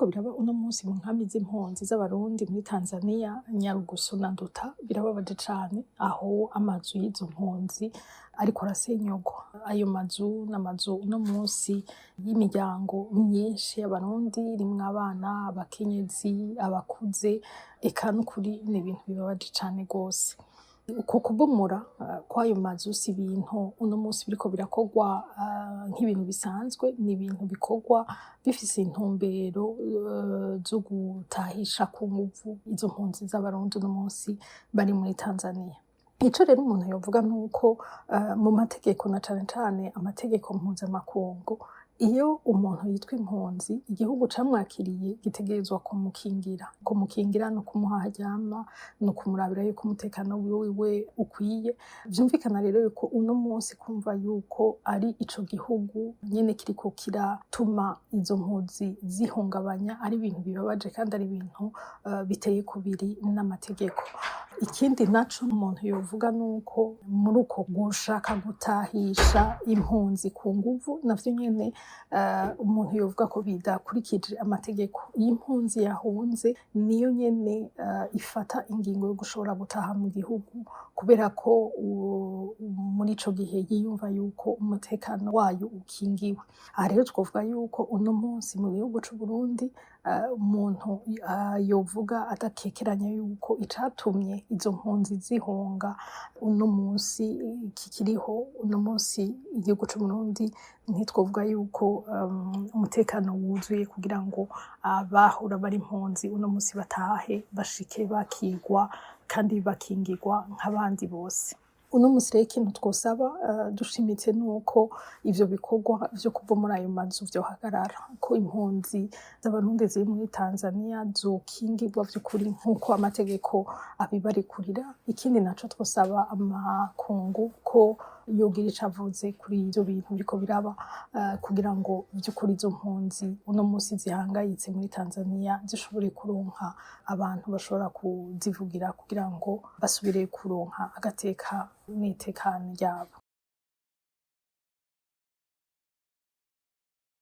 Biriko biraba uno munsi mu nkambi z'impunzi z'Abarundi muri Tanzania, Nyarugusu na Nduta, birababaje cane, aho amazu y'izo mpunzi ariko arasenyugwa. Ayo mazu n'amazu uno munsi y'imiryango myinshi y'Abarundi, irimwo abana, abakenyezi, abakuze. Eka n'ukuri ni ibintu bibabaje cane gose. Uko kubomora kw'ayo mazu si ibintu uno munsi biriko birakorwa nk'ibintu bisanzwe, ni ibintu bikorwa bifise intumbero zo gutahisha ku nguvu izo mpunzi z'Abarundi uno munsi bari muri Tanzania. Ico rero umuntu yovuga nuko mu mategeko, na cane cane amategeko mpuzamakungu, iyo umuntu yitwa impunzi, igihugu camwakiriye gitegerezwa kumukingira. Kumukingira no kumuha aho aryama, no kumurabira yuko umutekano wiwe ukwiye. Vyumvikana rero yuko uno munsi kumva yuko ari ico gihugu nyene kiriko kiratuma izo mpunzi zihungabanya ari ibintu bibabaje, kandi ari ibintu biteye kubiri n'amategeko. Ikindi naco umuntu yovuga nuko muri uko gushaka gutahisha impunzi ku nguvu, navyo nyene umuntu yovuga ko bidakurikije amategeko. Iyo impunzi yahunze, niyo nyene ifata ingingo yo gushobora gutaha mu gihugu, kubera ko muri ico gihe yiyumva yuko umutekano wayo ukingiwe. Aha rero twovuga yuko uno munsi mu gihugu c'Uburundi umuntu yovuga adakekeranya yuko icatumye izo mpunzi zihunga uno munsi kikiriho. Uno munsi igihugu c'Uburundi ntitwovuga yuko umutekano wuzuye kugira ngo abahora bari impunzi uno munsi batahe, bashike bakigwa kandi bakingirwa nk'abandi bose. Uno munsi rero ikintu twosaba dushimitse nuko ivyo bikorwa vyo kubomora ayo mazu vyohagarara, ko impunzi z'Abarundi ziri muri Tanzania zokingirwa vy'ukuri nk'uko amategeko abibarekurira. Ikindi naco, twosaba amakungu ko yogira ico avuze kuri ivyo bintu biriko biraba, kugira ngo vy'ukuri izo mpunzi uno munsi zihangayitse muri Tanzania zishobore kuronka abantu bashobora kuzivugira, kugira ngo basubire kuronka agateka n'itekane ryabo.